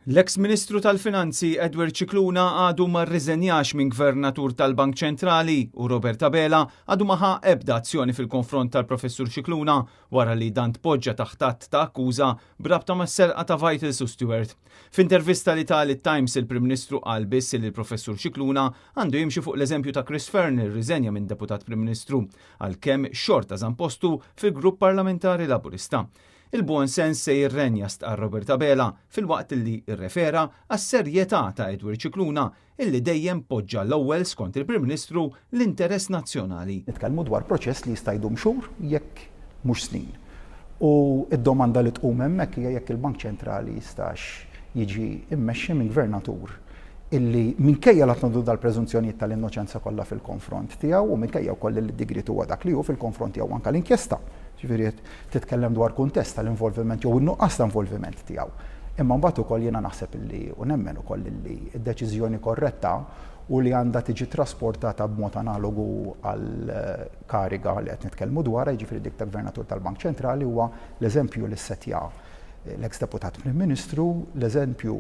L-eks Ministru tal-Finanzi Edward Scicluna għadu ma rriżenjax minn Gvernatur tal-Bank Ċentrali u Robert Abela għadu ma ħa ebda azzjoni fil-konfront tal-Professur Scicluna wara li dan tpoġġa taħt att ta' akkuża b'rabta mas-serqa ta' Vitals u Steward. F'intervista li ta lit-Times, il-Prim Ministru qal biss li l-Professur Scicluna għandu jimxi fuq l-eżempju ta' Chris Fearne li rriżenja minn Deputat Prim Ministru għalkemm xorta żamm postu fil-Grupp Parlamentari Laburista. Il-buon sens se jirrenja, stqarr Robert Abela, filwaqt li rrefera għas-serjetà ta' Edward Scicluna illi dejjem poġġa l-ewwel, skont il-Prim Ministru, l-interess nazzjonali. Nitkellmu dwar proċess li jista' jdum xhur jekk mhux snin. U d-domanda li tqum hemmhekk hija jekk il-Bank Ċentrali jistax jiġi mmexxi minn gvernatur illi minkejja li għandu dal-preżunzjonijiet tal-innoċenza kollha fil-konfront tiegħu u minkejja wkoll li d-digriet huwa dak li hu fil-konfront tiegħu anke l-inkjesta. Ġifieri titkellem dwar kuntest tal-involviment jew in-nuqqas ta' involviment tiegħu. Imma mbagħad ukoll jiena naħseb illi u nemmen ukoll illi d-deċiżjoni korretta u li għandha tiġi trasportata b'mod analogu għal kariga li qed nitkellmu dwarha, jiġifieri dik ta' Gvernatur tal-Bank Ċentrali, huwa l-eżempju li ssettja l-eks Deputat Prim Ministru, l-eżempju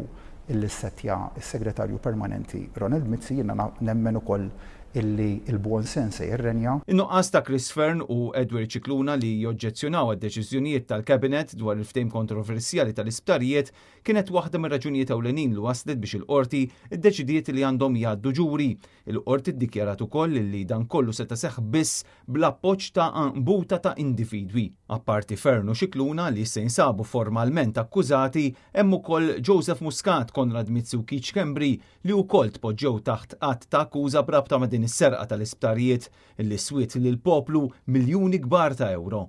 li ssettja s-Segretarju Permanenti Ronald Mizzi, jiena nemmen ukoll illi l-buon sens se jirrenja. In-nuqqas ta' Chris Fearne u Edward Scicluna li joġġezzjonaw għad-deċiżjonijiet tal-Cabinet dwar il-ftehim kontroversjali tal-isptarijiet kienet waħda mir-raġunijiet ewlenin li wasslet biex il-Qorti ddeċidiet li għandhom jgħaddu ġuri. Il-Qorti ddikjarat ukoll li dan kollu seta' seħħ biss bl-appoġġ ta' għanqbuta ta' individwi. Apparti Fearne u Scicluna li issa jinsabu formalment akkużati, hemm ukoll Joseph Muscat, Konrad Mizzi u Keith Schembri li wkoll tpoġġew taħt att ta' akkuża b'rabta ma' din is-serqa tal-isptarijiet li swiet lill-poplu miljuni kbar ta' ewro.